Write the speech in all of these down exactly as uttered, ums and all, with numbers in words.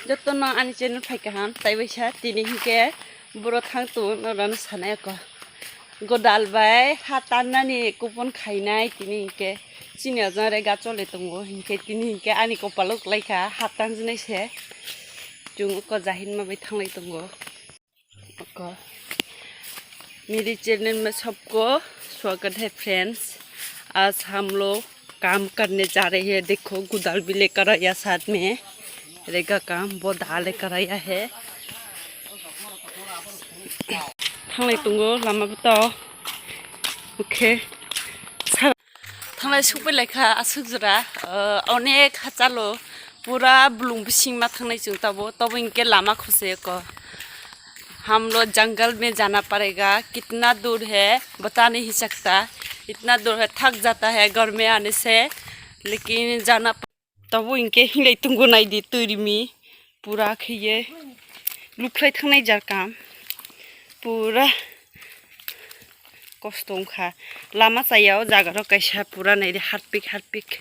Jotono ani channel phai kaham, tai waisa tini hinkhe boro thang tongo norano sanai ako. Godal bai ha tannani kupon khainai tini hinkhe chini ajang rega chole tongo hinkhe tini hinkhe ani kopalo kwlaikha ha tanjinai se. Chwng oko jahinma bai thanglai tongo. oko. मेरे चैनल में सबको स्वागत है फ्रेंड्स। आज हम लोग काम करने जा रहे हैं। देखो, कुदाल भी लेकर आया साथ में, रेगा काम वो दा लेकर आया है। Thanglai tongo lama bwtao. Okay. Thanglai sukpailaikha aswk jora, uh, onek hachalo pura bulung bising ma thangnai chwng tabo, tabo hinkhe lama khosoi oko. हम लोग जंगल में जाना पड़ेगा, कितना दूर है बता नहीं सकता, इतना दूर है, थक जाता है घर में आने से, लेकिन जाना Tabo hinkhe hinglai tongo naidi twi rimi pura kheye lukhlai thangnai jar kam pura kosto wngkha. Lama chaya o jaga rok kaisa pura naidi harpik harpik.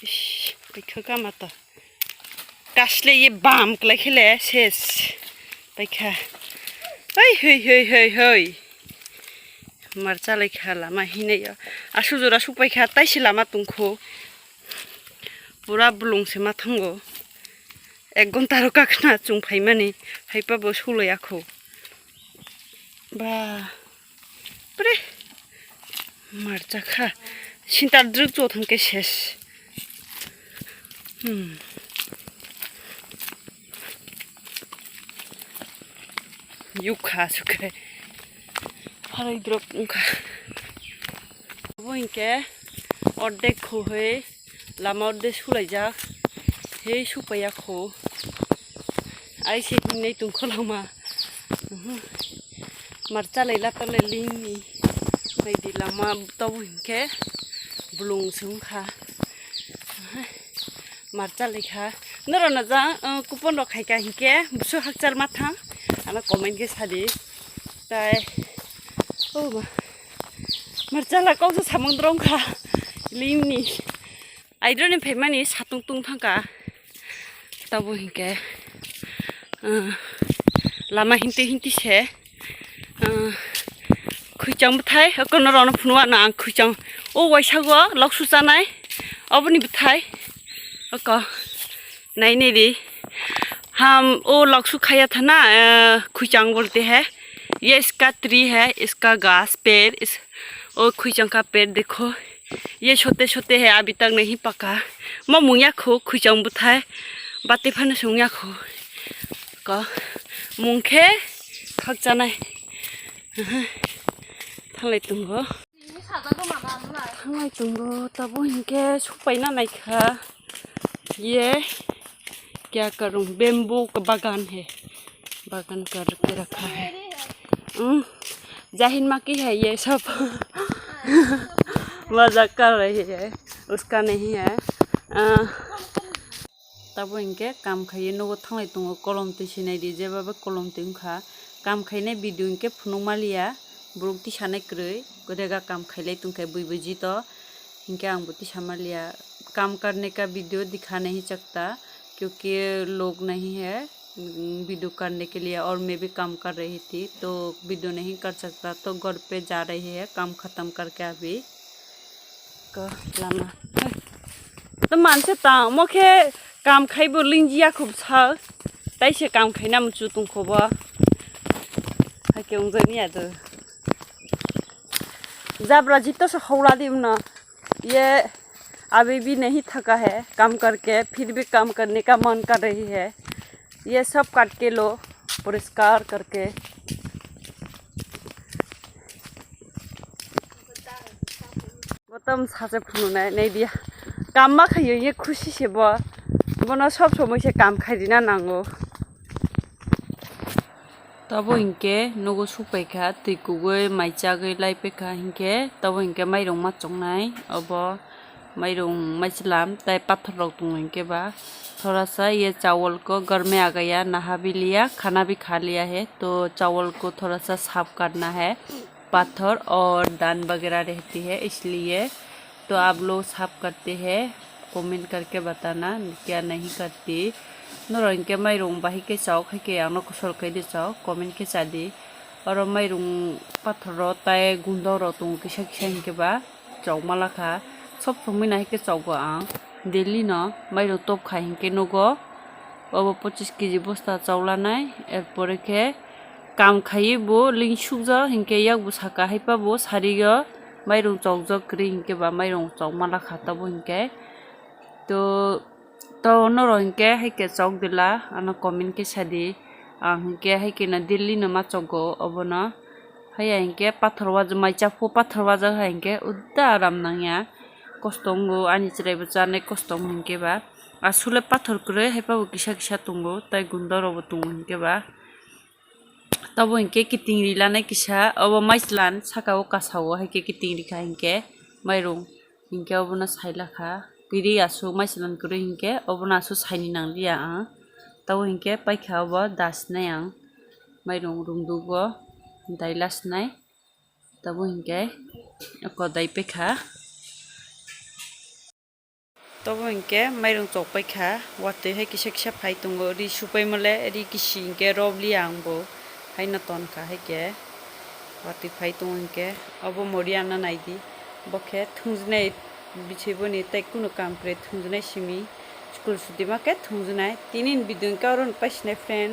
Ish, paikha kama to. Kasle ye bam kwlai khele ses. Paikha. Hoi, hoi, hoi, hoi, hoi. Marcha laikha lama hinai yo. Asuk jora suk paikha, taisi lama tongkho. Pura bulung se ma thango. Ek ghonta ro kakhna chwng phaimani. Haipa bo sulai akho. Ba. Pre. Marcha kha. Sinta druk cho thang ke ses. Hmm. Yuk kha sukhe. Harai drop wngkha. Bo hinkhe ordek khuhoi. Lama orde sulaijak, hei supaiya kho. Ai se hinwi tongkho lama. Mhm. Marcha lai la tole lingni. Naidi lama tobo hinkhe bulung se wngkha. Aha. Marcha laikha. Norokno jang, uh, kupon rok khaika hinkhe busu hakchar ma thang. Ano comment khe sadi. Tai. Oh ma. Marcha la kok samung drong kha. Lingni. Aidroni phaimani satung tung thangka. Tabo hinkhe, ah, lama hinti hinti se, ah, khwichang bwthai, oko norokno phunukna ang khwichang. O waisa go loksu chanai, oboni bwthai, oko nainai di. Ham, o loksu khaya thana, eh, khwichang bolte hai, ye iska tree hai, iska ghas, ped, is, o khwichang ka ped dekho. ये छोटे छोटे है, अभी तक नहीं पका। Mo mung ya kho, khwichang bwthai, bati phano sung ya kho. Ko mung khe khakchanai. Thanglai tongo. Thanglai tongo, tabo hinkhe supaina naikha. Ye क्या करूं, bamboo का बागान है, बागान करके रखा है। हम्म, जाहिन माँ की है ये सब। मजाक कर रही है, उसका नहीं है। अ, tabo hinkhe kam khaiye nogo thanglai tongo, kolom twi sinai di, jeba kolom twi wngkha. Kam khainai video hinkhe phunuk maliya, borok tisanai kwrwi, rega kam khailai tongkhe bui bui jito. Hinkhe ang bo tisa maliya, काम करने का वीडियो दिखा नहीं सकता क्योंकि लोग नहीं है, वीडियो करने के लिए, और मैं भी काम कर रही थी तो वीडियो नहीं कर सकता, तो घर पे जा रही है काम खत्म करके अभी। Ko lama. To manse ta mo khe kam khai bo lingjia khub sa. Tai se kam khaina muchu tongkho bo. Hakhe wngjani ya do. Jabra jito se howla di mno. ये अभी भी नहीं थका है काम करके, फिर भी काम करने का मन कर रही है। ये सब काट के लो, परिष्कार करके। Botom sacha phunuknai, nai dia. Kam ma khayo ye khusi se bo. Bono sob somoi se kam khairina nango. Tabo hinkhe nogo supaikha, twi kubui mai chagwi laipaikha hinkhe, tabo hinkhe mairung ma chongnai, obo mairung maichwlam tai pathor rok tongo hinkhe ba. थोड़ा सा ये चावल को घर में आ गया, नहा भी लिया, खाना भी खा लिया है, तो चावल को थोड़ा सा साफ करना है। पत्थर और धान वगैरह रहती है, इसलिए तो आप लोग साफ करते हैं। Comment karke batana, kya nahi karti. Norok hinkhe mairung bahai khe chao, hai khe ang no kosol khai di chao, comment khe cha di. Oro mairung pathor ro tai gundok rok tongo kisa kisa hinkhe ba chao ma lakha. Sob somoi no hai khe chago ang. Daily no mairung top kha hinkhe nugo. Obo pochis kg bosta chao lanai, er pore khe kam khaiwi bo lingsukjak hinkhe yakbo saka haiphabo sarigo mairung chokjak kwrwi hinkhe ba mairung chokma lakha tabo hinkhe. To, to norok hinkhe hai khe chok dila, ano comment khe sadi. Ang hinkhe hai khe no daily no ma chogo obono. Haiya hinkhe pathor wajak, mai chapko pathor wajak hai hinkhe udda aram nangya. Kosto wngo, ani chwrai bo chanai kosto wngo hinkhe ba. Aswk le pathor kwrwi, haiphabo kisa kisa tongo, tai gundok rok bo tongo hinkhe ba. Tabo hinkhe kiting ri lanai kisa, obo maichwlan saka o kasa o hai khe kiting ri kha hinkhe mairung hinkhe obono sai lakha. Kwrwi aswk maichwlan kwrwi hinkhe obono aswk saini nang liya ang. Tabo hinkhe paikha obo das nai ang. Mairung rungduk o dai las nai. Tabo hinkhe kodai paikha. Tabo hinkhe mairung chok paikha, watwi hai kisa kisa phai tongo, ri supai mole, ri kisi hinkhe rob liya ang bo, haino tonkha hai khe watwi phai tongo hinkhe. Obo moriya no naidi, bo khe thungjwnai, bichai boni tei kunu kam kwrwi thungjwnai simi, school sutima khe thungjwnai. Tini ni video hinkhe oro no paisi nai friend.